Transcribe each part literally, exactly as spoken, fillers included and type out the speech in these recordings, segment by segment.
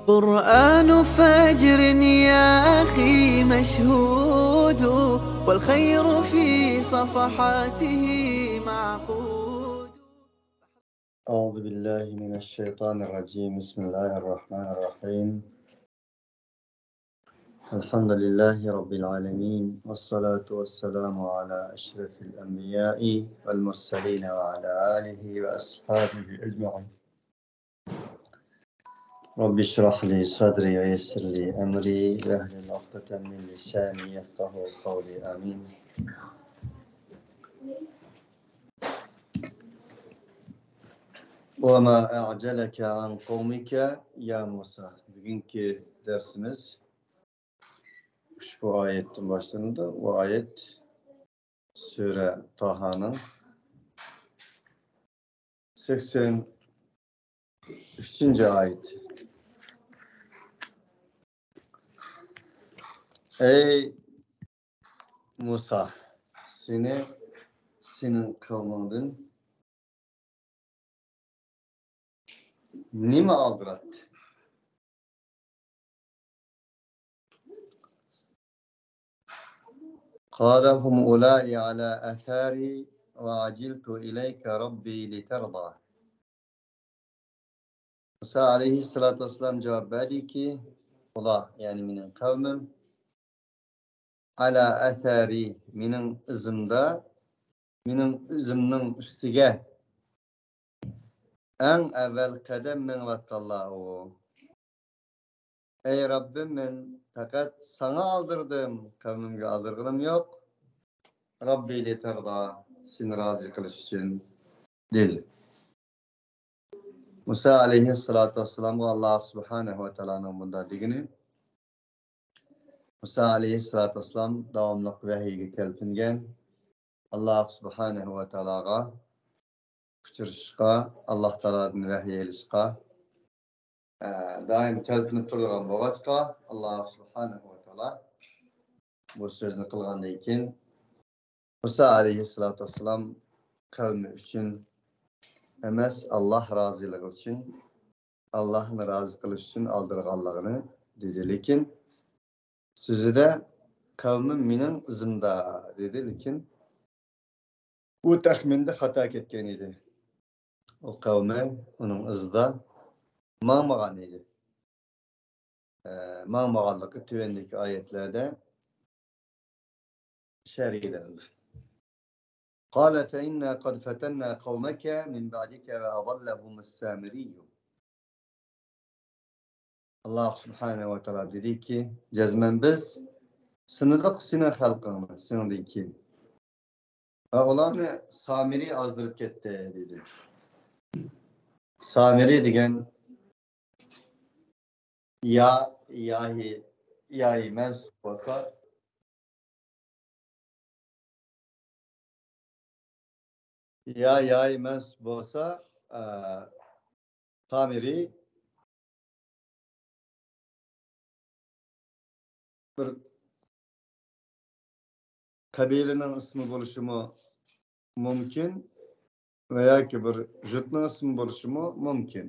قرآن فجر يا أخي مشهود، والخير في صفحاته معقود. أعوذ بالله من الشيطان الرجيم. بسم الله الرحمن الرحيم. الحمد لله رب العالمين، والصلاة والسلام على أشرف الأنبياء والمرسلين وعلى آله وأصحابه أجمعين. رب اشرح لي صدري ويسر لي أمري واحلل عقدة من لساني يفقهوا قولي. آمين. وما أعجلك عن قومك يا موسى. بۈگۈنكى دەرسىمىز ئۇشبۇ ئايەتتىن باشلىنىدۇ. بۇ ئايەت سۈرە تاھانىڭ سەكسەن ئۈچىنچى ئايىتى. ئەي مۇسا، سېنى سېنىڭ قەۋمىڭدىن نېمە ئالدىراتتى؟ قال هم أولئك على أثري وعجلت إليك رب لترضى. مۇسا ئەلەيھىسسالاتۇ ۋەسسالام جاۋاب بەردىكى، ئۇلار، يەنى مېنىڭ قەۋمىم، على أثري، مېنىڭ ئىزىمدا، مېنىڭ ئىزىمنىڭ ئۈستىگە ئەڭ ئەۋۋەل قەدەم مېڭىۋاتقانلار ئۇ. ئەي رەببىم، مەن پەقەت ساڭا ئالدىردىم، قەۋمىمگە ئالدىرغىنىم يوق. رب لترضى، سېنى رازى قىلىش ئۈچۈن، دېدى. مۇسا ئەلەيھىسسالاتۇ ۋەسسالامغا ئاللاھ سۇبھانەھۇ ۋە تائالانىڭ بۇنداق دېگىنى، مۇسا ئەلەيھىسسالاتۇ ۋەسسالام داۋاملىق ۋەھىيگە تەلپۈنگەن، ئاللاھ سۇبھانەھۇ ۋە تائالاغا ئۇچرىشىشقا، ئاللاھ تائالادىن ۋەھىي ئېلىشقا، ئە، دائىم تەلپۈنۈپ تۇرىدىغان بولغاچقا، ئاللاھ سۇبھانەھۇ ۋە تائالا بۇ سۆزنى قىلغاندىن كېيىن، مۇسا ئەلەيھىسسالاتۇ ۋەسسالام قەۋمى ئۈچۈن ئەمەس، ئاللاھ رازىلىقى ئۈچۈن، ئاللاھنى رازى قىلىش ئۈچۈن ئالدىرغانلىقىنى دېدى. لېكىن سۆزىدە «قەۋمىم مېنىڭ ئىزىمدا» دېدى، لېكىن بۇ تەخمىنىدە خاتا كەتكەن ئىدى. ئۇ قەۋمى ئۇنىڭ ئىزىدا ماڭمىغان ئىدى. ئە، ماڭمىغانلىقى تۆۋەندىكى ئايەتلەردە شەرھلەندى. قال فإنا قد فتنا قومك من بعدك وأضلهم السامري. ئاللاھ سۇبھانەھۇ ۋە تائالا دېدىكى، جەزمەن بىز سىنىدۇق سېنىڭ خەلقىڭنى سېنىڭدىن كېيىن. ۋە ئۇلارنى سامىرى ئازدۇرۇپ كەتتى، دېدى. سامىرى دېگەن يا، ياھى، ياھى مەنسۇپ بولسا، يا، ياھى مەنسۇپ بولسا، ئە، سامىرى بىر قەبىلىنىڭ ئىسمى بولۇشىمۇ مۇمكىن ۋە ياكى بىر يۇرتنىڭ ئىسمى بولۇشىمۇ مۇمكىن.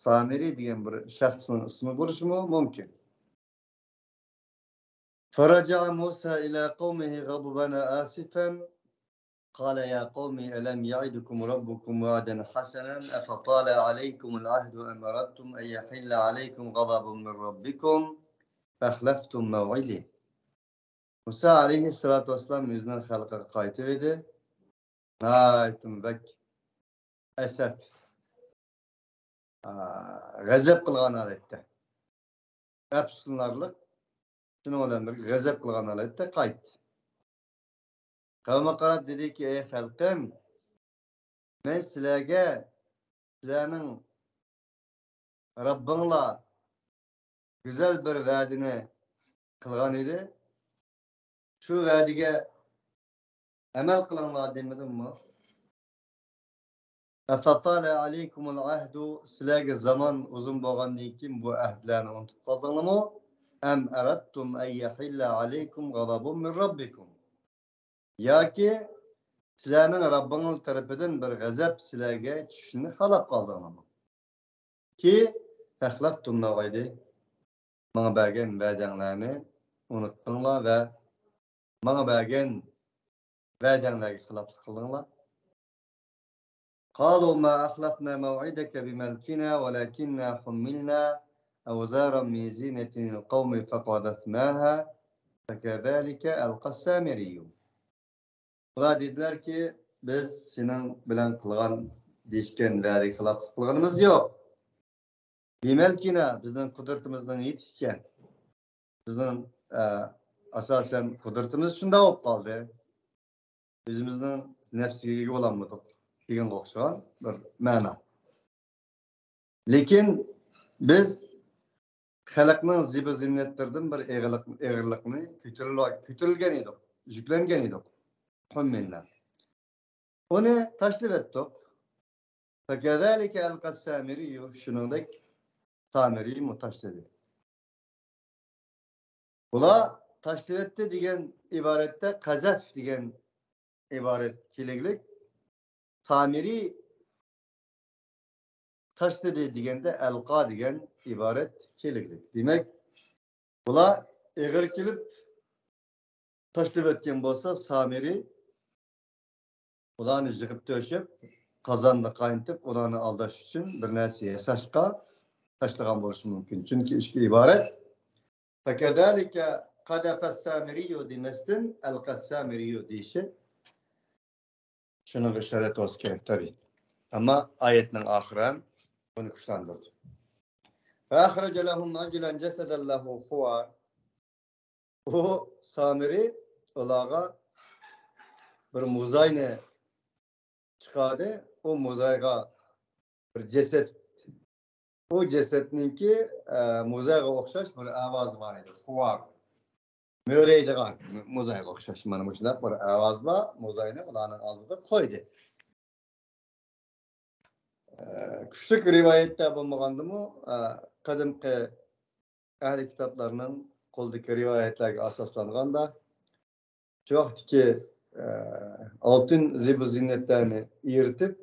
سامىرى دېگەن بىر شەخسنىڭ ئىسمى بولۇشىمۇ مۇمكىن. فرجع موسى إلى قومه غضبان آسفا قال يا قوم ألم يعدكم ربكم وعدا حسنا أفطال عليكم العهد أم أردتم أن يحل عليكم غضب من ربكم فأخلفتم موعدي. مۇسا ئەلەيھىسسالاتۇ ۋەسسالام ئۆزىنىڭ خەلقىگە قايتىۋىدى. ناھايىتىمۇ بەك ئەسەپ، ئا، غەزەپ قىلغان ھالەتتە. ئەپسۇسلىنارلىق، شۇنىڭ بىلەن بىرگە غەزەپ قىلغان ھالەتتە قايتتى. قەۋمىگە قاراپ دېدىكى، ئەي خەلقىم، مەن سىلەرگە سىلەرنىڭ رەببىڭلار گۈزەل بىر ۋەدىنى قىلغان ئىدى. شۇ ۋەدىگە ئەمەل قىلىڭلار دېمىدىممۇ؟ أفطال عليكم العهد، سىلەرگە زامان ئۇزۇن بولغاندىن كېيىن بۇ ئەھدلەرنى ئۇنتۇپ قالدىڭلارمۇ؟ أم أردتم أن يحل عليكم غضب من ربكم، ياكى سىلەرنىڭ رەببىڭىز تەرىپىدىن بىر غەزەپ سىلەرگە چۈشۈشنى خالاپ قالدىڭلارمۇ؟ كى، فأخلفتم موعدي، ماڭا بەرگەن ۋەدەڭلارنى ئۇنتۇڭلار ۋە ماڭا بەرگەن ۋەدەڭلەرگە خىلاپلىق قىلدىڭلار. قالوا ما أخلفنا موعدك بملكنا ولكننا حملنا أوزارا من زينة القوم فقذفناها فكذلك ألقى السامري. ئۇلار دېدىلەركى، بىز سېنىڭ بىلەن قىلغان، دېيىشكەن ۋەدىگە خىلاپلىق قىلغىنىمىز يوق. بىمەلكىنا، بىزنىڭ قۇدرىتىمىزنىڭ يېتىشىچە. بىزنىڭ، ئە، ئاساسەن قۇدرىتىمىز شۇنداق بولۇپ قالدى. ئۆزىمىزنىڭ نەپسىگە ئىگە بولالمىدۇق دېگەنگە ئوخشىغان بىر مەنا. لېكىن بىز خەلقنىڭ زىبۇ زىننەتلىرىدىن بىر ئېغىرلىق، ئېغىرلىقنى كۆتۈرۈل-، كۆتۈرۈلگەن ئىدۇق، يۈكلەنگەن ئىدۇق. ھەممەيلەن. ئۇنى تاشلىۋەتتۇق. فكذلك ألقى السامري، شۇنىڭدەك سامىرىمۇ تاشلىدى. بۇلار تاشلىۋەتتى دېگەن ئىبارەتتە قەزەف دېگەن ئىبارەت كېلىگلىك. سامىرى تاشلىدى دېگەندە ئەلقا دېگەن ئىبارەت كېلىگلىك. دېمەك، بۇلار ئېغىر كېلىپ تاشلىۋەتكەن بولسا، سامىرى ئۇلارنى يىغىپ تۆشۈپ، قازاندا قاينىتىپ، ئۇلارنى ئالداش ئۈچۈن بىر نەرسە ياساشقا تاشلىغان بولۇشى مۇمكىن. چۈنكى ئىككى ئىبارەت فكذلك قذف السامري دېمەستىن، ألقى السامري دېيىشى شۇنىڭغا ئىشارەت بولسا كېرەك، تەبىئىي. ئەمما ئايەتنىڭ ئاخىرى ھەم بۇنى كۈچلەندۈردى. فأخرج لهم عجلا جسدا له خوار. ئۇ سامىرى ئۇلارغا بىر موزاينى چىقاردى. ئۇ موزايغا بىر جەسەت، ئۇ جەسەتنىڭكى، ئە، موزايغا ئوخشاش بىر ئاۋازى بار ئىدى. خوار. مۆرەيدىغان موزايغا ئوخشاش مانا مۇشۇنداق بىر ئاۋاز بار. موزاينى ئۇلارنىڭ ئالدىدا قويدى. ئە، كۈچلۈك رىۋايەتتە بولمىغاندىمۇ، ئە، قەدىمكى ئەھلى كىتابلارنىڭ قولىدىكى رىۋايەتلەرگە ئاساسلانغاندا، شۇ ۋاقىتتىكى، ئە، ئالتۇن زىبۇ زىننەتلەرنى ئېرىتىپ،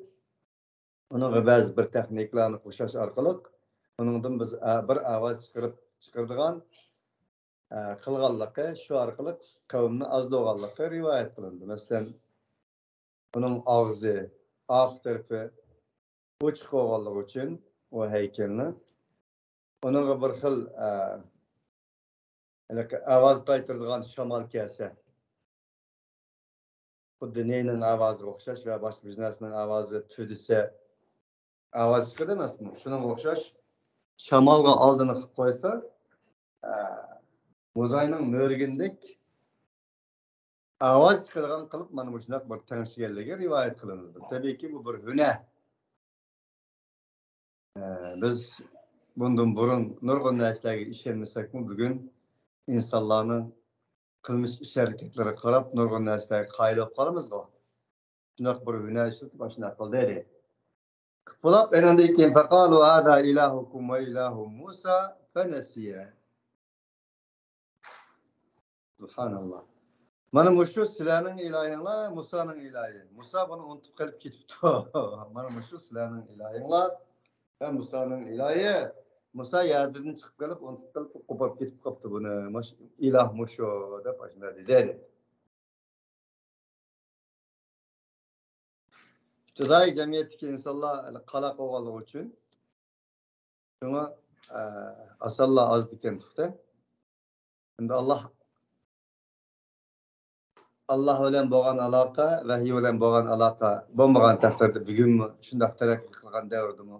ئۇنىڭغا بەزى بىر تېخنىكىلارنى قوشاش ئارقىلىق، ئۇنىڭدىن بىز، ئە، بىر ئاۋاز چىقىرىپ، چىقىرىدىغان، ئە، قىلغانلىقى، شۇ ئارقىلىق قەۋمنى ئازدۇرغانلىقى رىۋايەت قىلىندى. مەسىلەن، ئۇنىڭ ئاغزى ئارقا تەرىپى ئوچۇق بولغانلىقى ئۈچۈن ئۇ ھەيكەلنى، ئۇنىڭغا بىر خىل، ئە، ھېلىقى ئاۋاز قايتۇرىدىغان شامال كەلسە، خۇددى نېنىڭ ئاۋازىغا ئوخشاش ۋە باشقا بىر نەرسىنىڭ ئاۋازى پۈدىسە ئاۋاز چىقىدۇ ئەمەسمۇ؟ شۇنىڭغا ئوخشاش شامالغا ئالدىنى قىلىپ قويسا، ئە، موزاينىڭ مۆرىگىنىدەك ئاۋاز چىقىدىغان قىلىپ مانا مۇشۇنداق بىر تەڭشىگەنلىكى رىۋايەت قىلىنىدۇ. تەبىئىيكى، بۇ بىر ھۈنەر. ئە، بىز بۇندىن بۇرۇن نۇرغۇن نەرسىلەرگە ئىشەنمىسەكمۇ، بۈگۈن ئىنسانلارنىڭ قىلمىش ئىش ھەرىكەتلىرىگە قاراپ نۇرغۇن نەرسىلەرگە قايىل بولۇپ قالىمىزغۇ؟ شۇنداق بىر ھۈنەر ئىشلىتىپ ئاشۇنداق قىلدى دېدى. بولۇپ، ئېنىڭدىن كېيىن فقالوا هذا إلهكم وإله موسى فنسي. سۇبھاناللا. مانا مۇشۇ سىلەرنىڭ ئىلاھىڭلار، مۇسانىڭ ئىلاھى. مۇسا بۇنى ئۇنتۇپ قېلىپ كېتىپتۇ. مانا مۇشۇ سىلەرنىڭ ئىلاھىڭلار ۋە مۇسانىڭ ئىلاھى. مۇسا يەردىن چىقىپ قېلىپ، ئۇنتۇپ قېلىپ، قوپۇپ كېتىپ قاپتۇ بۇنى. مۇش-، ئىلاھ مۇشۇ دەپ ئاشۇنداق دېدى. ئىپتىدائىي جەمئىيەتتىكى ئىنسانلار قالاق بولغانلىقى ئۈچۈن شۇڭا، ئە، ئاسانلا ئازىدىكەن تۇقتى. ئەمدى ئاللا، ئاللا بىلەن بولغان ئالاقە، ۋەھىي بىلەن بولغان ئالاقە بولمىغان تەقدىردە، بۈگۈنمۇ شۇنداق تەرەققىي قىلغان دەۋردىمۇ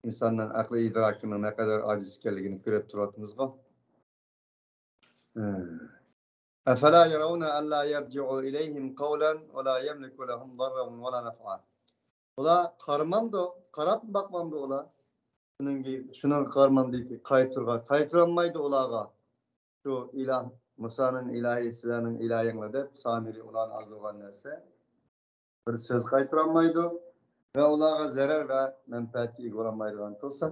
ئىنساننىڭ ئەقلىي ئىدراكىنىڭ نەقەدەر ئاجىز ئىكەنلىكىنى كۆرۈپ تۇرۇۋاتىمىزغۇ. أفلا يرون ألا يرجع إليهم قولا ولا يملك لهم ضرا ولا نفعا. ئۇلار قارىمامدۇ؟ قاراپ باقمامدۇ ئۇلار؟ شۇنىڭغا، شۇنىڭغا قارىمامدۇكى قايتۇرغا، قايتۇرالمايدۇ ئۇلارغا. شۇ ئىلاھ، مۇسانىڭ ئىلاھى، سىلەرنىڭ ئىلاھىڭلار دەپ سامىرى ئۇلارنى ئازدۇرغان نەرسە. بىر سۆز قايتۇرالمايدۇ ۋە ئۇلارغا زەرەر ۋە مەنپەئەتكە ئىگە بولالمايدىغان تۇرسا.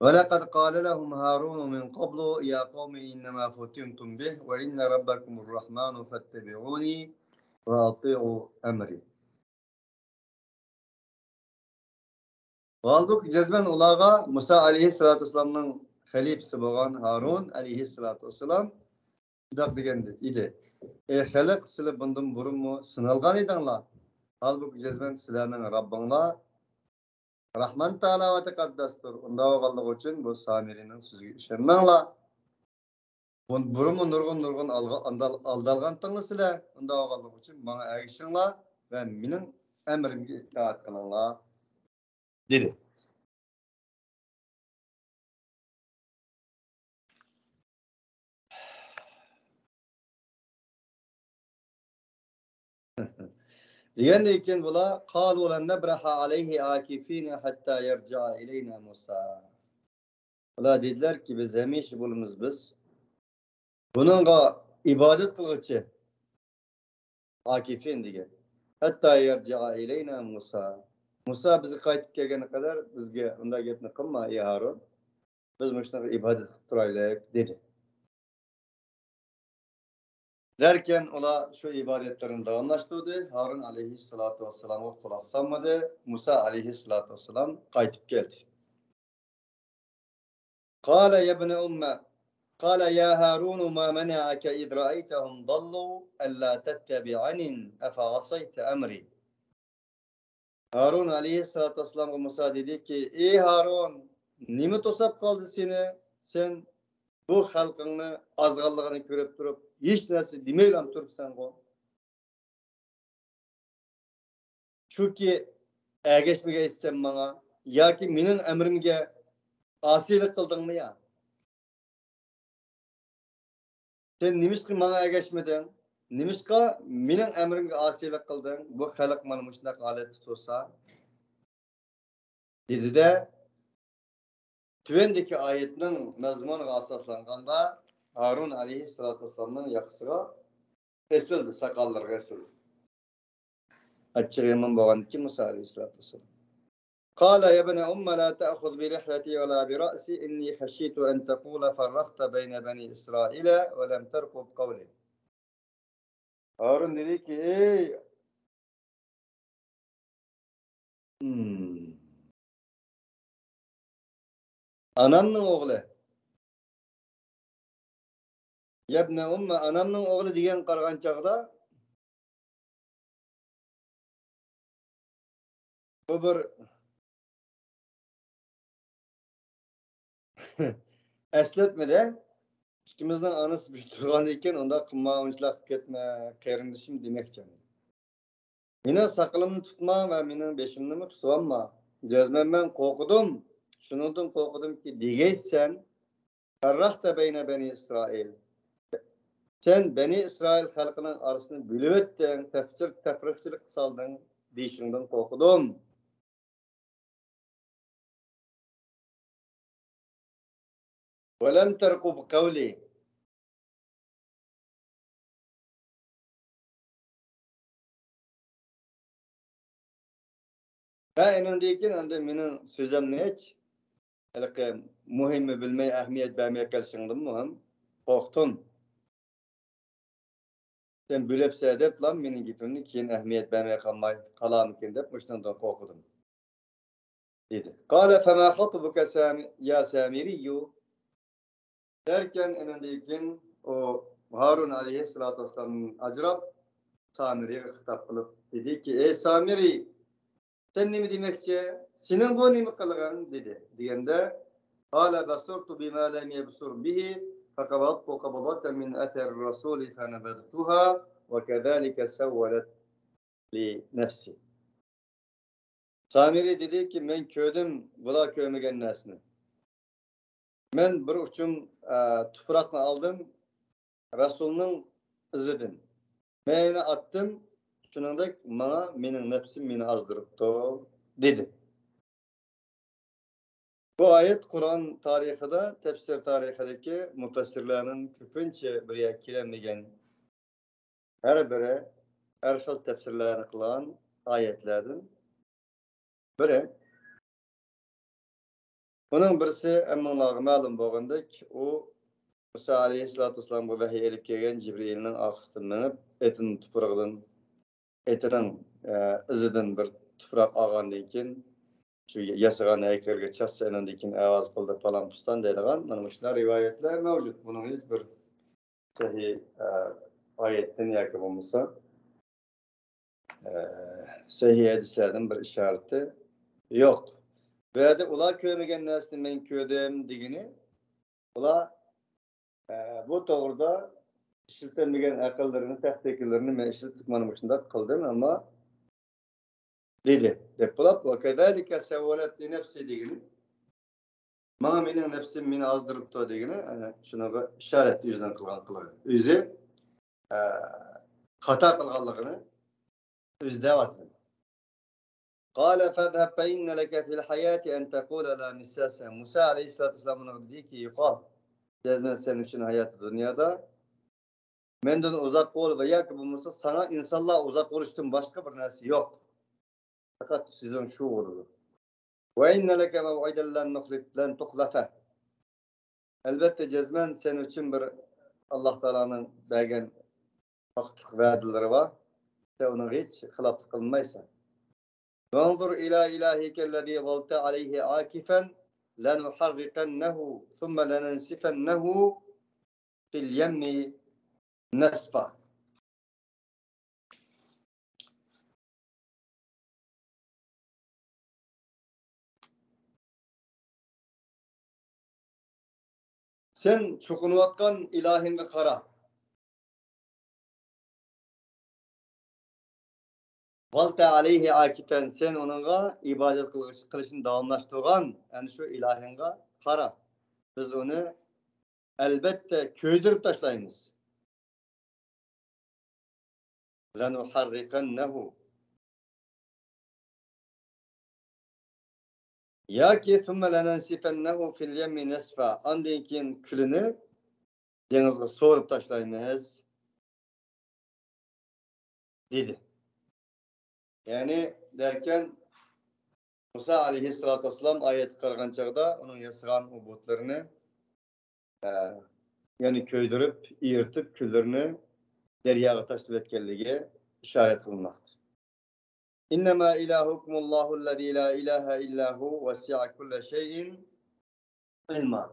ولقد قال لهم هارون من قبل يا قوم إنما فتنتم به وإن ربكم الرحمن فاتبعوني وأطيعوا أمري. ھالبۇكى، جەزمەن ئۇلارغا مۇسا ئەلەيھىسسالاتۇ ۋەسسالامنىڭ خەلىپىسى بولغان ھارۇن ئەلەيھىسسالاتۇ ۋەسسالام شۇنداق دېگەن ئىدى: «ئەي خەلق، سىلەر بۇندىن بۇرۇنمۇ سىنالغان ئىدىڭلار. ھالبۇكى، جەزمەن سىلەرنىڭ رەببىڭلار راھمان تائالا ۋە تەقەددەستۇر. ئۇنداق بولغانلىقى ئۈچۈن بۇ سامىرىنىڭ سۆزىگە ئىشەنمەڭلار. بۇ-، بۇرۇنمۇ نۇرغۇن، نۇرغۇن ئالغا-، ئالدال-، ئالدالغانتىڭلار سىلەر. ئۇنداق بولغانلىقى ئۈچۈن ماڭا ئەگىشىڭلار ۋە مېنىڭ ئەمرىمگە ئىتائەت قىلىڭلار» دېدى. دېگەندىن كېيىن بۇلار: «قالوا لن نبرح عليه عاكفين حتى يرجع إلينا موسى.» بۇلار دېدىلەركى: «بىز ھەمىشە بولىمىز، بىز بۇنىڭغا ئىبادەت قىلغۇچى.» ئاكىفىن دېگەن. «حتى يرجع إلينا موسى.» مۇسا بىزگە قايتىپ كەلگەنگە قەدەر بىزگە ئۇنداق گەپنى قىلما، ئەي ھارۇن. بىز مۇشۇنىڭغا ئىبادەت قىلىپ تۇرايلى، دېدى. دەركەن، ئۇلار شۇ ئىبادەتلىرىنى داۋاملاشتۇردى. ھارۇن ئەلەيھىسسالاتۇ ۋەسسالامغا قۇلاق سالمىدى. مۇسا ئەلەيھىسسالاتۇ ۋەسسالام قايتىپ كەلدى. قال يا ابن أم، قال يا هارون ما منعك إذ رأيتهم ضلوا ألا تتبعني أفعصيت أمري؟ ھارۇن ئەلەيھىسسالاتۇ ۋەسسالامغا مۇسا دېدىكى: «ئەي ھارۇن، نېمە توساپ قالدى سېنى؟ سەن بۇ خەلقىڭنى ئازغانلىقىنى كۆرۈپ تۇرۇپ، ھېچ نەرسە دېمەيلا تۇرۇپسەنغۇ؟ چۈنكى ئەگەشمىگەيسەن ماڭا، ياكى مېنىڭ ئەمرىمگە ئاسىيلىق قىلدىڭمۇ يا؟ سەن نېمىشقا ماڭا ئەگەشمىدىڭ؟ نېمىشقا مېنىڭ ئەمرىمگە ئاسىيلىق قىلدىڭ؟ بۇ خەلق مانا مۇشۇنداق ھالەتتە تۇرسا؟» دېدى-دە، تۆۋەندىكى ئايەتنىڭ مەزمۇنىغا ئاساسلانغاندا، ھارۇن ئەلەيھىسسالاتۇ ۋەسسالامنىڭ ياقىسىغا ئېسىلدى، ساقاللىرىغا ئېسىلدى. ئاچچىقى يامان بولغاندىكىن مۇسا ئەلەيھىسسالاتۇ ۋەسسالام. قال يا ابن أم لا تأخذ بلحيتي ولا برأسي إني خشيت أن تقول فرقت بين بني إسرائيل ولم ترقب قولي. ھارۇن دېدىكى، ئەي، ھىم، ئانامنىڭ ئوغلى. يا ابن أم، ئانامنىڭ ئوغلى دېگەن قارىغان چاغدا، بۇ بىر ئەسلەتمىدە، ئىككىمىزنىڭ ئانىسى بىر تۇرغاندىن كېيىن، ئۇنداق قىلما، ئۇنچىلاق قىلىپ كەتمە، قېرىندىشىم دېمەكچى. مېنىڭ ساقىلىمنى تۇتما ۋە مېنىڭ بېشىمنىمۇ تۇتۇۋالما. جەزمەن مەن قورقىدىم. شۇنىڭدىن قورقىدىمكى، دېگەيسەن، فرقت بين بني إسرائيل. سەن بەنى ئىسرائىل خەلقىنىڭ ئارىسىنى بۆلۈۋەتتىڭ، تەپچىر-، تەپرىقىچىلىك سالدىڭ دېيىشىڭدىن قورقىدىم. ولم ترقب قولي. ھە، ئېنىڭدىن كېيىن ئەمدى مېنىڭ سۆزۈمنى ھېچ، ھېلىقى مۇھىمنى بىلمەي، ئەھمىيەت بەرمەي قېلىشىڭدىنمۇ ھەم قورقتۇم. سەن بۆلەپسە دەپلا مېنىڭ گېپىمنى كېيىن ئەھمىيەت بەرمەي قالماي قالارمىكىن دەپ مۇشۇنىڭدىن قورقىدىم، دېدى. قال فما خطبك سام-، يا سامري؟ دەركەن، ئېنىڭدىن كېيىن ئۇ ھارۇن ئەلەيھىسسالاتۇ ۋەسسالامدىن ئاجراپ، سامىرىغا خىتاب قىلىپ دېدىكى، ئەي سامىرى، سەن نېمە دېمەكچى؟ سېنىڭ بۇ نېمە قىلغىن؟ دېدى. دېگەندە، قال بصرت بما لم يبصر به فقبضت قبضة من أثر الرسول فنبذتها وكذلك سولت لي نفسي. سامىرى دېدىكى، مەن كۆردۈم بۇلار كۆرمىگەن نەرسىنى. مەن بىر ئۇچۇم، ئە، تۇپراقنى ئالدىم، رەسۇلنىڭ ئىزىدىن. مەن يەنە ئاتتىم، شۇنىڭدەك ماڭا مېنىڭ نەپسىم مېنى ئازدۇرۇپتۇ، دېدى. بۇ ئايەت قۇرئان تارىخىدا، تەپسىر تارىخىدىكى مۇپەسسىرلەرنىڭ كۆپىنچە بىر يەرگە كېلەلمىگەن، ھەر بىرى ھەر خىل تەپسىرلەرنى قىلغان ئايەتلەردىن بىرى. ئۇنىڭ بىرسى ھەممىڭلارغا مەلۇم بولغاندەك، ئۇ مۇسا ئەلەيھىسسالاتۇ ۋەسسالامغا ۋەھىي ئېلىپ كەلگەن جىبرىئىلنىڭ ئارقىسىدىن مېڭىپ، ئېتىنىڭ تۇپرىقىدىن، ئېتىنىڭ، ئە، ئىزىدىن بىر تۇپراق ئالغاندىن كېيىن، شۇ ياسىغان ھەيكەلگە چاچسا ئېنىڭدىن كېيىن ئاۋاز قىلدى پالان پۇستان دەيدىغان مانا مۇشۇنداق رىۋايەتلەر مەۋجۇت. بۇنىڭ ھېچ بىر سەھىھ، ئە، ئايەتتىن ياكى بولمىسا، ئە، سەھىھ ھەدىسلەردىن بىر ئىشارىتى يوق. بۇ يەردە ئۇلار كۆرمىگەن نەرسىنى مەن كۆردۈم دېگىنى، ئۇلار، ئە، بۇ توغرىدا ئىشلىتەلمىگەن ئەقىللىرىنى، تەختىكىلىرىنى مەن ئىشلىتىپ مانا مۇشۇنداق قىلدىم، ئەمما دېدى، دەپ بولۇپ، وكذلك سولت لنفسه دېگىنى، ماڭا مېنىڭ نەپسىم مېنى ئازدۇرۇپتۇ دېگىنى، ئەنە شۇنىڭغا ئىشارەت ئۆزىنىڭ قىلغان قىلىقى. ئۆزى، ئە، خاتا قىلغانلىقىنى ئۆزى دەۋاتىدۇ. قال فاذهب فإن لك في الحياة أن تقول لا مساس. مۇسا ئەلەيھىسسالاتۇ ۋەسسالام ئۇنىڭغا دېدىكى، يوقال، جەزمەن سەن ئۈچۈن ھاياتى دۇنيادا مەندىن ئۇزاق بول ۋە ياكى بولمىسا ساڭا ئىنسانلار ئۇزاق بولۇشتىن باشقا بىر نەرسە يوق. پەقەت سۆزۈڭ شۇ بولىدۇ. وإن لك موعدا لن نخلف-، لن تخلفه. ئەلۋەتتە، جەزمەن سەن ئۈچۈن بىر ئاللاھ تائالانىڭ بەرگەن ۋاقىتلىق ۋەدىلىرى بار. سەن ئۇنىڭغا ھېچ خىلاپلىق قىلمايسەن. وانظر إلى إلهك الذي ظلت عليه عاكفا لنحرقنه ثم لننسفنه في اليم نسفا. سەن چوقۇنۇۋاتقان ئىلاھىڭغا قارا. ظلت عليه عاكفا، سەن ئۇنىڭغا ئىبادەت قىلغۇچ-، قىلىشنى داۋاملاشتۇرغان ئەنە شۇ ئىلاھىڭغا قارا. بىز ئۇنى ئەلۋەتتە كۆيدۈرۈپ تاشلايمىز. لنحرقنه. ياكى ثم لننسفنه في اليم نسفا. ئاندىن كېيىن كۈلىنى دېڭىزغا سورۇپ تاشلايمىز، دېدى. يەنى دەركەن، مۇسا ئەلەيھىسسالاتۇ ۋەسسالام ئايەتكە قارىغان چاغدا ئۇنىڭ ياسىغان ئۇ بۇتلىرىنى، ئە، يەنى كۆيدۈرۈپ، ئېرىتىپ، كۈللىرىنى دەرياغا تاشلىۋەتكەنلىكى ئىشارەت قىلىنماقتا. إنما إلهكم الله الذي لا إله إلا هو وسع كل شيء علما.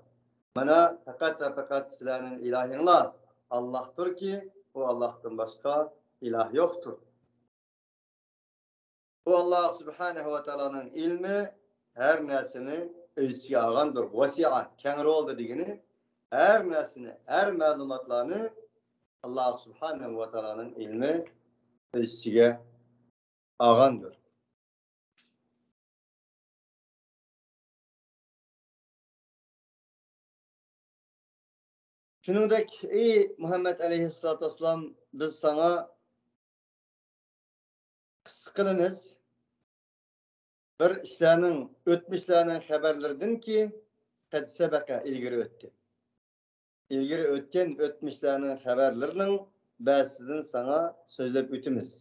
مانا، پەقەت ۋە پەقەت سىلەرنىڭ ئىلاھىڭلار ئاللاھتۇركى، ئۇ ئاللاھتىن باشقا ئىلاھ يوقتۇر. بۇ ئاللاھ سۇبھانەھۇ ۋە تائالانىڭ ئىلمى ھەر نەرسىنى ئۆز ئىچىگە ئالغاندۇر. ۋەسىئە، كەڭرى بولدى دېگىنى، ھەر نەرسىنى، ھەر مەلۇماتلارنى ئاللاھ سۇبھانەھۇ ۋە تائالانىڭ ئىلمى ئۆز ئىچىگە ئالغاندۇر. شۇنىڭدەك، ئەي مۇھەممەد ئەلەيھىسسالاتۇ ۋەسسالام، بىز ساڭا قىسسە قىلىمىز بىر ئىشلارنىڭ، ئۆتمۈشلەرنىڭ خەۋەرلىرىدىنكى، قەد سەبەقە، ئىلگىرى ئۆتتى. ئىلگىرى ئۆتكەن ئۆتمۈشلەرنىڭ خەۋەرلىرىنىڭ بەزىسىدىن ساڭا سۆزلەپ ئۆتىمىز.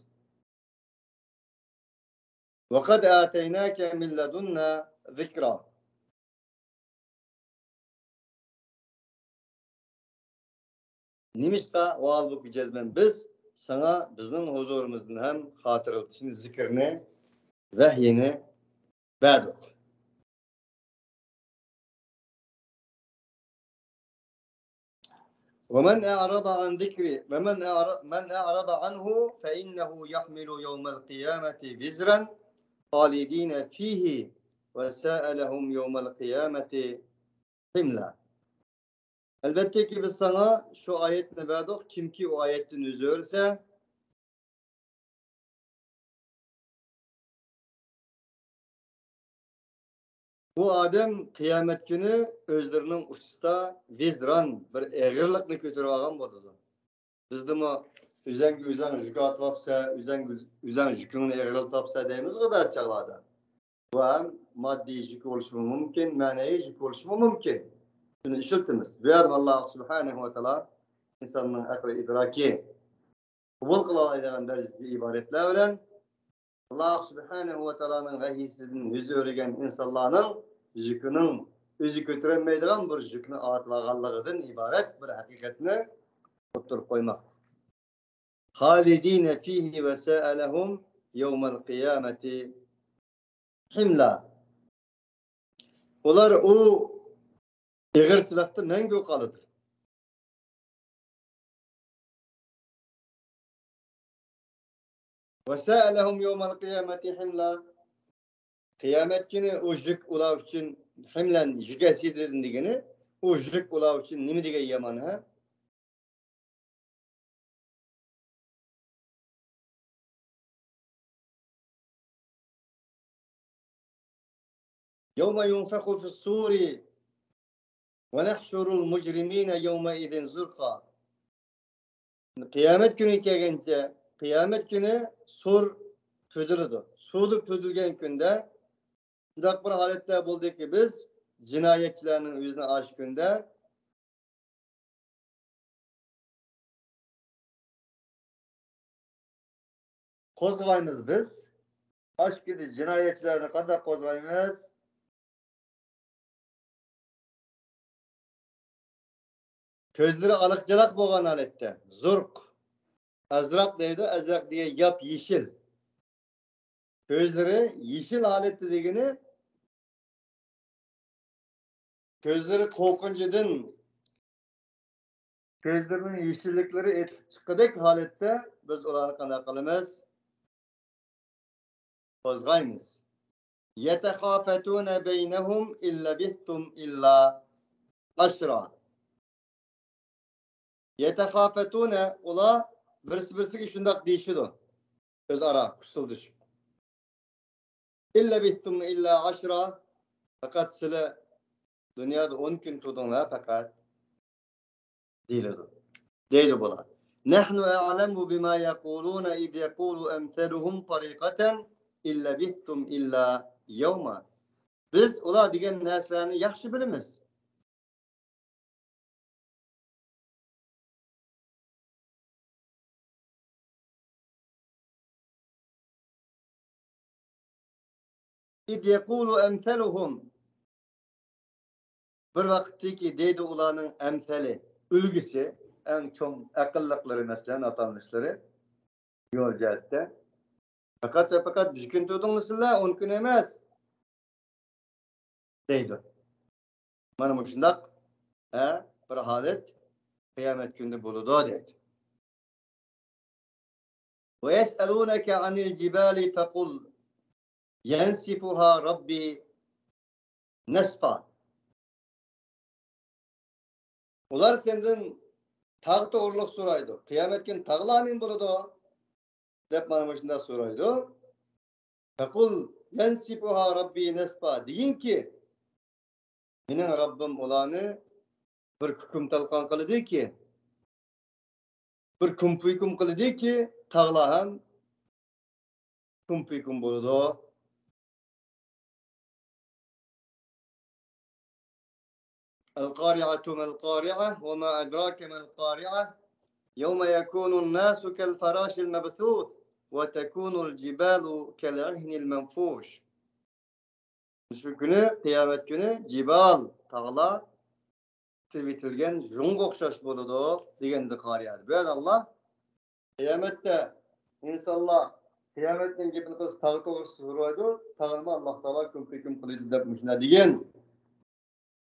وقد آتيناك من لدنا ذكرا. نېمىشقا؟ ۋە ھالبۇكى، جەزمەن بىز ساڭا بىزنىڭ ھۇزۇرىمىزدىن ھەم خاتىرىلىتىشنى، زىكىرنى، ۋەھيىنى بەردۇق. ومن أعرض عن ذكري، ومن أعر-، من أعرض عنه فإنه يحمل يوم القيامة وزرا خالدين فيه وساء لهم يوم القيامة حملا. ئەلۋەتتىكى، بىز ساڭا شۇ ئايەتنى بەردۇق، كىمكى ئۇ ئايەتتىن يۈز ئۆرۈسە، بۇ ئادەم قىيامەت كۈنى ئۆزلىرىنىڭ ئۇچىسىدا ۋىزران، بىر ئېغىرلىقنى كۆتۈرۈپ ئالغان بولىدۇ. بىزدىمۇ «ئۆزەڭگە ئۆزەڭ يۈك ئارتىۋاپسەن، ئۆزەڭگە ئۆزەڭ يۈكۈڭنى ئېغىرلىتىۋاپسەن» دەيمىزغۇ بەزى چاغلاردا. بۇ ھەم ماددىي يۈك بولۇشىمۇ مۇمكىن، مەنىۋى يۈك بولۇشىمۇ مۇمكىن. شۇنى ئىشلىتىمىز. بۇ يەردە ئاللاھ سۇبھانەھۇ ۋە تائالا ئىنساننىڭ ئەقلى ئىدراكى قوبۇل قىلالايدىغان دەرىجىدىكى ئىبارەتلەر بىلەن ئاللاھ سۇبھانەھۇ ۋە تائالانىڭ ۋەھيىسىدىن يۈز ئۆرۈگەن ئىنسانلارنىڭ يۈكىنىڭ ئۆزى كۆتۈرەلمەيدىغان بىر يۈكنى ئارتىۋالغانلىقىدىن ئىبارەت بىر ھەقىقەتنى ئوتتۇرىغا قويماقتا. خالدين فيه وساء لهم يوم القيامة حملا. ئۇلار ئۇ ئېغىرچىلىقتا مەڭگۈ قالىدۇ. وساء لهم يوم القيامة حملا. قىيامەت كۈنى ئۇ يۈك ئۇلار ئۈچۈن، ھىملەن يۈك ئەسىدىن دېگىنى، ئۇ يۈك ئۇلار ئۈچۈن نېمە دېگەن يامان، ھە؟ يوم ينفخ في الصور ونحشر المجرمين يومئذ زرقا. قىيامەت كۈنى كەلگەنچە، قىيامەت كۈنى سۇر پۈدۈلىدۇ. سۇدا پۈدۈلگەن كۈندە شۇنداق بىر ھالەتتە بولدىكى، بىز جىنايەتچىلەرنىڭ ئۆزىنى ئاشۇ كۈندە قوزغايمىز بىز. ئاشۇ كۈندە جىنايەتچىلەرنى قانداق قوزغايمىز؟ كۆزلىرى ئالاقجالاق بولغان ھالەتتە. زۇرق. ئەزراق دەيدۇ. ئەزراق دېگەن ياپ يېشىل. كۆزلىرى يېشىل ھالەتتە دېگىنى، كۆزلىرى قورقۇنچىدىن، كۆزلىرىنىڭ يېشىللىكلىرى ئېتىلىپ چىققۇدەك ھالەتتە بىز ئۇلارنى قانداق قىلىمىز؟ قوزغايمىز. يتخافتون بينهم إن لبثتم إلا عشرا. يتخافتون، ئۇلار بىرسى-بىرسىگە شۇنداق دېيىشىدۇ. ئۆزئارا پۇسۇلدىشىپ. إن لبثتم إلا عشرا، پەقەت سىلەر دۇنيادا ئون كۈن تۇردۇڭلار پەقەت، دېيىلىدۇ. دەيدۇ بۇلار. نحن أعلم بما يقولون إذ يقول أمثلهم طريقة إن لبثتم إلا يوما. بىز ئۇلار دېگەن نەرسىلەرنى ياخشى بىلىمىز. إذ يقول أمثلهم. بىر ۋاقىتتىكى دەيدۇ ئۇلارنىڭ ئەمسەلى، ئۈلگىسى، ئەڭ چوڭ ئەقىللىقلىرى، مەسىلەن، ئاتالمىشلىرى يول جەھەتتە. پەقەت ۋە پەقەت بىر كۈن تۇردۇڭمۇ سىلەر، ئون كۈن ئەمەس. دەيدۇ. مانا مۇشۇنداق، ھە، بىر ھالەت قىيامەت كۈنىدە بولىدۇ دەيدۇ. ويسألونك عن الجبال فقل ينسفها ربي نسفا. ئۇلار سەندىن تاغ توغرۇلۇق سورايدۇ. قىيامەت كۈنى تاغلار نېمە بولىدۇ؟ دەپ مانا مۇشۇنداق سورايدۇ. فقل ينسفها ربي نسفا. دېگىنكى، مېنىڭ رەببىم ئۇلارنى بىر كۇكۇم تالقان قىلىدىكى، بىر كۇمپۇيكۇم قىلىدىكى، تاغلار ھەم كۇمپۇيكۇم بولىدۇ. القارعة ما القارعة وما أدراك ما القارعة يوم يكون الناس كالفراش المبثوث وتكون الجبال كالعهن المنفوش. شۇ كۈنى، قىيامەت كۈنى جىبال، تاغلار تېۋىتىلگەن يۇڭغا ئوخشاش بولىدۇ دېگەندە قارىيەدە. بۇ يەردە ئاللا قىيامەتتە ئىنسانلار قىيامەتنىڭ گېپىنى قىلسا تاغ توغرىسىدا سورايدۇ، تاغنىمۇ ئاللا تائالا كۆمپۈيكۈم قىلىدۇ دەپ مۇشۇنداق دېگەن.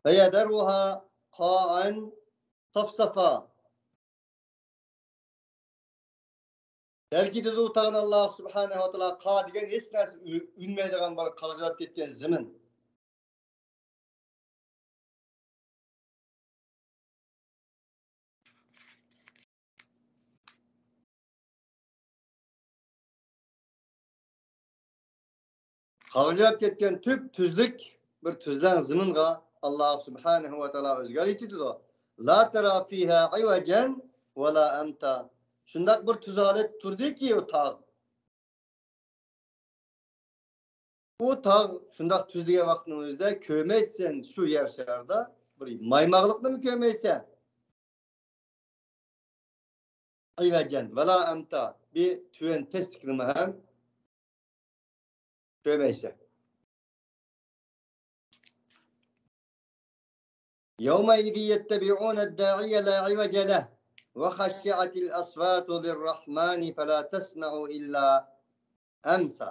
فيذرها قاعا صفصفا. تەرك ئېتىدۇ تاغنى ئاللا سۇبھانەھۇ ۋە تائالا، قا دېگەن ھېچ نەرسە ئۈ-، ئۈنمەيدىغان بىر قاغجىراپ كەتكەن زېمىن. قاغجىراپ كەتكەن تۈپ تۈزلۈك بىر تۈزلەڭ زېمىنغا ئاللا سۇبھانەھۇ ۋە تائالا ئۆزگەرتىدۇ. لا ترى فيها عوجا ولا أمتا. شۇنداق بىر تۈز ھالەت تۇردىكى ئۇ تاغ. ئۇ تاغ شۇنداق تۈزلىگەن ۋاقىتنىڭ ئۆزىدە كۆرمەيسەن، شۇ يەر شارىدا بىر مايماقلىقنىمۇ كۆرمەيسەن. عوجا ولا أمتا، بىر تۆۋەن پەسلىكنىمۇ ھەم كۆرمەيسەن. يومئذ يتبعون الداعي لا عوج له وخشعت الأصوات للرحمن فلا تسمع إلا همسا.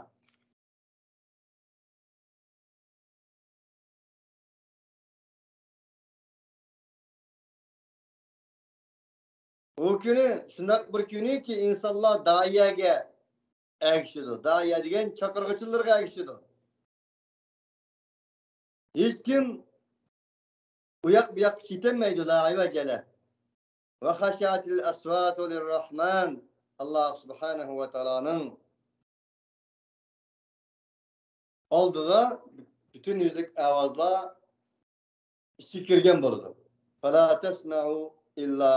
ئۇ كۈنى شۇنداق بىر كۈنكى، ئىنسانلار دائىيەگە ئەگىشىدۇ. دائىيە دېگەن چاقىرغۇچىلارغا ئەگىشىدۇ. ھېچكىم ئۇ ياق بۇ ياققا كېتەلمەيدۇ، لا ئىۋەجە لەھ. ۋە خەشەتىل ئەسۋاتۇ لىررەھمان. ئاللاھ سۇبھانەھۇ ۋە تائالانىڭ ئالدىدا پۈتۈن يۈزلۈك ئاۋازلار ئىچىگە كىرگەن بولىدۇ. فلا تسمع إلا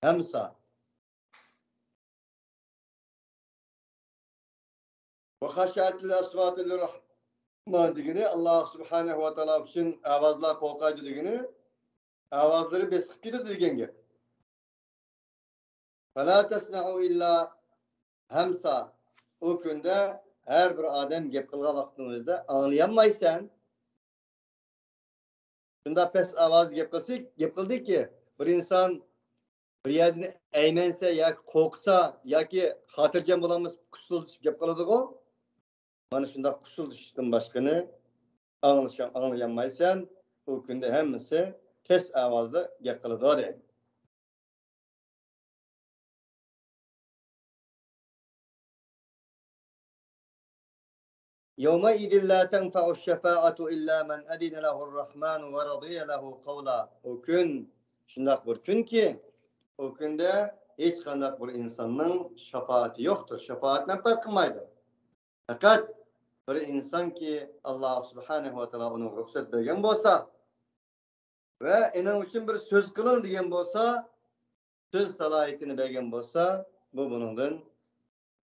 ھەمسا. ۋە خەشەتىل ئەسۋاتۇ لىررەھمان دېگىنى، ئاللاھ سۇبھانەھۇ ۋە تائالا ئۈچۈن ئاۋازلار قورقايدۇ دېگىنى، ئاۋازلىرى بېسىقىپ كېتىدۇ دېگەن گەپ. فلا تسمع إلا ھەمسا. ئۇ كۈندە ھەر بىر ئادەم گەپ قىلغان ۋاقتىنىڭ ئۆزىدە ئاڭلىيالمايسەن. شۇنداق پەس ئاۋازدا گەپ قىلسا، گەپ قىلدىكى، بىر ئىنسان بىر يەردىن ئەيمەنسە ياكى قورقسا ياكى خاتىرجەم بولالمىسا، قۇسۇلدىشىپ گەپ قىلىدىغۇ. مانا شۇنداق قۇسۇلدىشىشتىن باشقىنى ئاڭلىشا-، ئاڭلىيالمايسەن. ئۇ كۈندە ھەممىسى پەس ئاۋازدا گەپ قىلىدۇ دەيدۇ. يومئذ لا تنفع الشفاعة إلا من أذن له الرحمن ورضي له قولا. ئۇ كۈن شۇنداق بىر كۈنكى، ئۇ كۈندە ھېچقانداق بىر ئىنساننىڭ شاپائىتى يوقتۇر. شاپائەت مەنپەئەت قىلمايدۇ. پەقەت بىر ئىنسانكى، ئاللاھ سۇبھانەھۇ ۋە تائالا ئۇنىڭغا رۇخسەت بەرگەن بولسا ۋە ئېنىڭ ئۈچۈن بىر سۆز قىلىڭ دېگەن بولسا، سۆز سالاھىيىتىنى بەرگەن بولسا، بۇ بۇنىڭدىن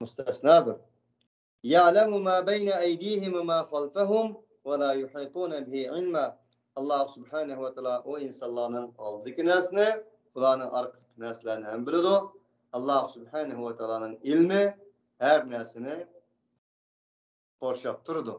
مۇستەسنادۇر. يعلم ما بين أيديهم وما خلفهم ولا يحيطون به علما. ئاللاھ سۇبھانەھۇ ۋە تائالا ئۇ ئىنسانلارنىڭ ئالدىدىكى نەرسىنى، ئۇلارنىڭ ئارقىدىكى نەرسىلەرنى ھەم بىلىدۇ. ئاللاھ سۇبھانەھۇ ۋە تائالانىڭ ئىلمى ھەر نەرسىنى قورشاپ تۇرىدۇ.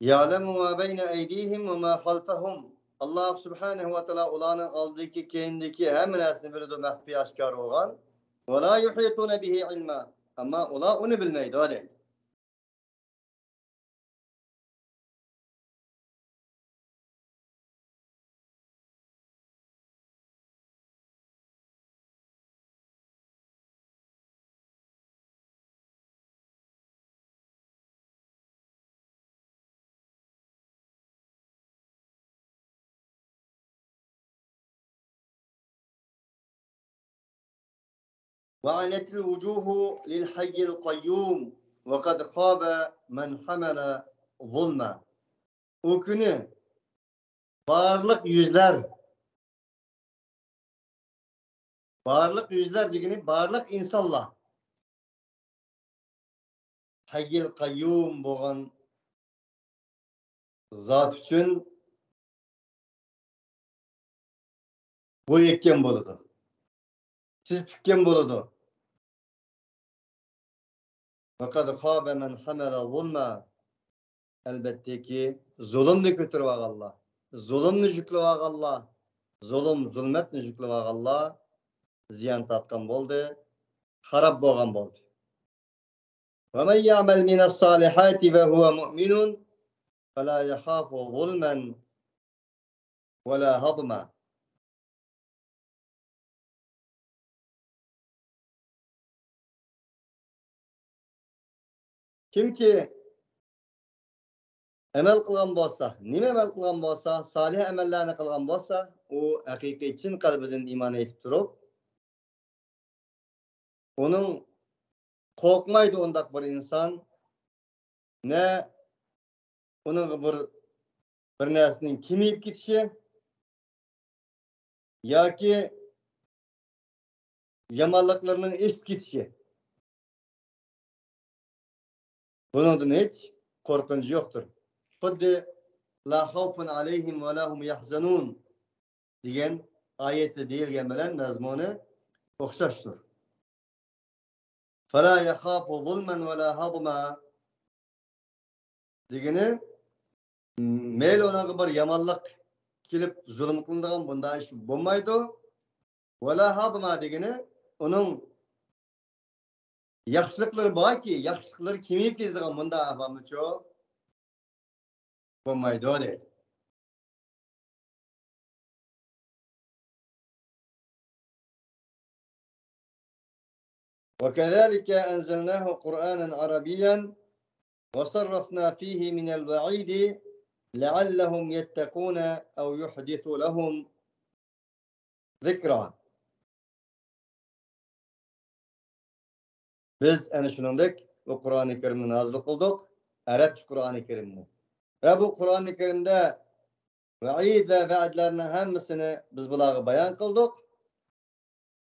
يعلم ما بين أيديهم وما خلفهم. ئاللاھ سۇبھانەھۇ ۋە تائالا ئۇلارنىڭ ئالدىدىكى، كەينىدىكى ھەممە نەرسىنى بىلىدۇ، مەخپىي ئاشكارا بولغان. ولا يحيطون به علما. ئەمما ئۇلار ئۇنى بىلمەيدۇ، دەيدۇ. وعنت الوجوه للحي القيوم وقد خاب من حمل ظلما. ئۇ كۈنى بارلىق يۈزلەر، بارلىق يۈزلەر دېگىنى بارلىق ئىنسانلار ھەييىل قەييۇم بولغان زات ئۈچۈن بوي ئەتكەن بولىدۇ. تىز پۈككەن بولىدۇ. وقد خاب من حمل ظلما. ئەلبەتتىكى، زۇلۇمنى كۆتۈرۈۋالغانلار، زۇلۇمنى يۈكلىۋالغانلار، زۇلۇم، زۇلمەتنى يۈكلىۋالغانلار زىيان تارتقان بولدى، خاراب بولغان بولدى. ومن يعمل من الصالحات وهو مؤمن فلا يخاف ظلما ولا هضما. كىمكى ئەمەل قىلغان بولسا، نېمە ئەمەل قىلغان بولسا، سالىھ ئەمەللەرنى قىلغان بولسا، ئۇ ھەقىقىي چىن قەلبىدىن ئىمان ئېيتىپ تۇرۇپ، ئۇنىڭ قورقمايدۇ ئۇنداق بىر ئىنسان، نە ئۇنىڭغا بىر، بىر نەرسىنىڭ كېمىيىپ كېتىشى ياكى يامانلىقلىرىنىڭ ئېشىپ كېتىشى. بۇنىڭدىن ھېچ قورقۇنچى يوقتۇر. خۇددى لا خوفون ئەلەيھىم ۋە لا ھۇم يەھزەنۇن دېگەن ئايەتتە دېيىلگەن بىلەن مەزمۇنى ئوخشاشتۇر. فلا يخاف ظلما ولا هضما دېگىنى، مەيلى ئۇنىڭغا بىر يامانلىق كېلىپ زۇلۇم قىلىنىدىغان بۇنداق ئىش بولمايدۇ. ۋەلا ھاضىمە دېگىنى ئۇنىڭ ياخشىلىقلىرى باركى، ياخشىلىقلىرى كېمىيىپ كېتىدىغان بۇنداق ئەھۋالمۇچۇ بولمايدۇ دەيدۇ. وكذلك أنزلناه قرآنا عربيا وصرفنا فيه من الوعيد لعلهم يتقون أو يحدث لهم ذكرا. بىز ئەنە شۇنىڭدەك بۇ قۇرئانى كەرىمنى نازىل قىلدۇق، ئەرەبچە قۇرئانى كەرىمنى. ۋە بۇ قۇرئانى كەرىمدە ۋەئىد ۋە ۋەدىلەرنىڭ ھەممىسىنى بىز بۇلارغا بايان قىلدۇق.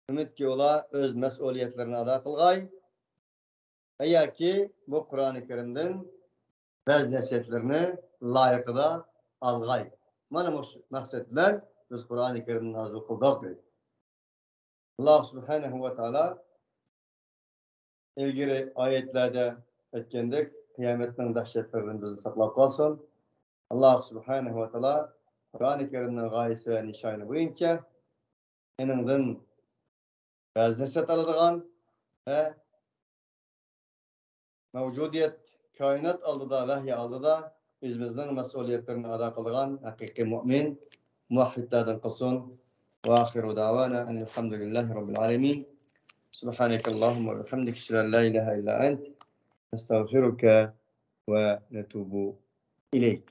ئۈمىدكى ئۇلار ئۆز مەسئۇلىيەتلىرىنى ئادا قىلغاي ۋە ياكى بۇ قۇرئانى كەرىمدىن ۋەز نەسىھەتلىرىنى لايىقىدا ئالغاي. مانا مۇشۇ مەقسەت بىلەن بىز قۇرئانى كەرىمنى نازىل قىلدۇق دەيدۇ. ئاللا سۇبھانەھۇ ۋە تائالا ئىلگىرى ئايەتلەردە ئۆتكەندەك قىيامەتنىڭ دەھشەتلىرىدىن بىزنى ساقلاپ قالسۇن. ئاللا سۇبھانەھۇ ۋە تائالا قۇرئانى كەرىمنىڭ غايىسى ۋە نىشانى بويىچە ئېنىڭدىن ۋەز نەسىھەت ئالىدىغان ۋە مەۋجۇدىيەت، كائىنات ئالدىدا، ۋەھيى ئالدىدا ئۆزىمىزنىڭ مەسئۇلىيەتلىرىنى ئادا قىلىدىغان ھەقىقىي مۇئمىن، مۇۋەھھىدلەردىن قىلسۇن. وآخر دعوانا أن الحمد لله رب العالمين. سبحانك اللهم وبحمدك، أشهد أن لا إله إلا أنت، نستغفرك ونتوب إليك.